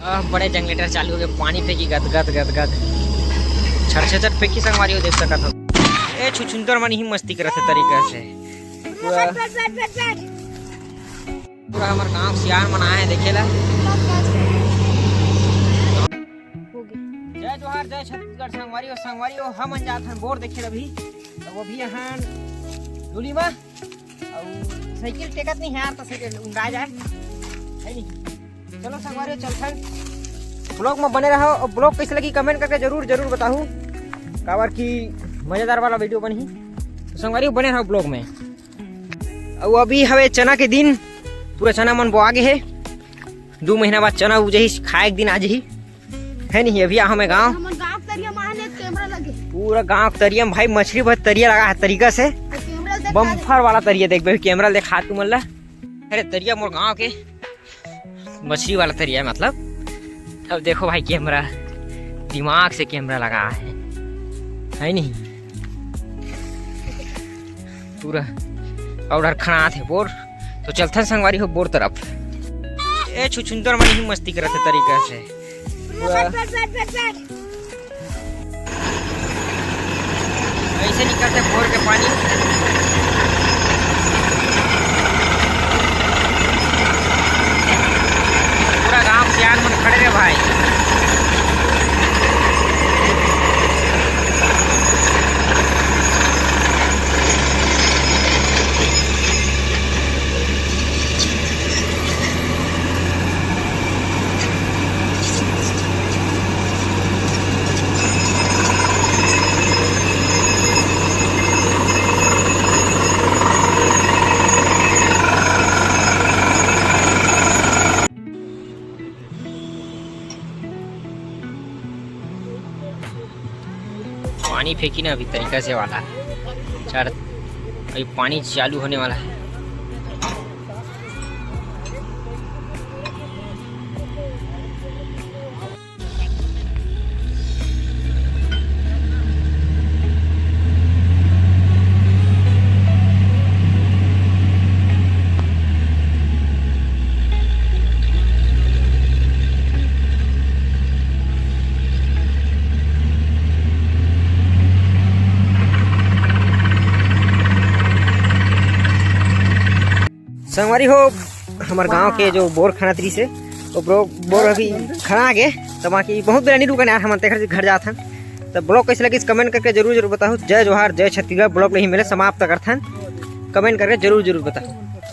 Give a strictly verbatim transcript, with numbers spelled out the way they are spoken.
आह, बड़े generator चालू हो गए, पानी फेंकी गद गद गद गद। छर छर छर फेंकी संगवारी हो, देख सकत हो। ए छुछुंदर मन ही मस्ती करत हे तरीका से। पूरा, पूरा हमर गांव सियान मन आए हे देखे ला। जय जोहार, जय छत्तीसगढ़ संगवारी हो, संगवारी हो, हमन जात हन बोर देखे ला अभी। तो वो भी यहाँ डोली मा अउ साइकिल टेकत नहीं है यार, तो साइकिल उंडा जाए, है नहीं? चलो संगवारी हो, चलथन। Vlog में बने रहो और vlog कैसे लगी comment करके जरूर जरूर बताहू, काबर की मजेदार वाला video बनही। तो संगवारी हो, बने रहो vlog में। अउ अभी हवे चना के दिन, पूरा चना मन बोआ गे हे। दू महीना बाद चना उजही, खाए के दिन आ जही, है नहीं? अभी आ हमें गाँव, हमन गाँव के तरिया माहन एक कैमरा लगे। पूरा गाँव के तरिया में भाई मछली भर तरिया लगा है तरीका से। तो कैमरा से देखा दे। Bumper वाला तरिया देखबे, कैमरा देखा तू मन ला। अरे तरिया मोर गाँव के मछली वाला तरिया है, मतलब। अब देखो भाई, कैमरा, दिमाग से कैमरा लगा है, है नहीं? पूरा पाउडर खनात हे बोर। तो चलथन संगवारी हो बोर तरफ। ए छुछुंदर मन ही मस्ती करत हे तरीका से। पूरा ऐसे निकलते बोर के पानी। पूरा गांव सियान मन खड़े रे भाई। पानी फेंकी ना अभी तरीका से वाला। चार, अभी पानी चालू होने वाला है। संगवारी हो, हमर गांव के जो बोर खना तरी से, वो ब्रो-, बोर अभी खना गे, तो बाकी बहुत बेरा नहीं रुकन यार, हम तेखर घर जात हन। तो vlog कैसे लगिस comment करके जरूर जरूर बताओ। जय जोहार, जय छत्तीसगढ़। Vlog नहीं मिले समाप्त करथन, comment करके जरूर जरूर बताओ।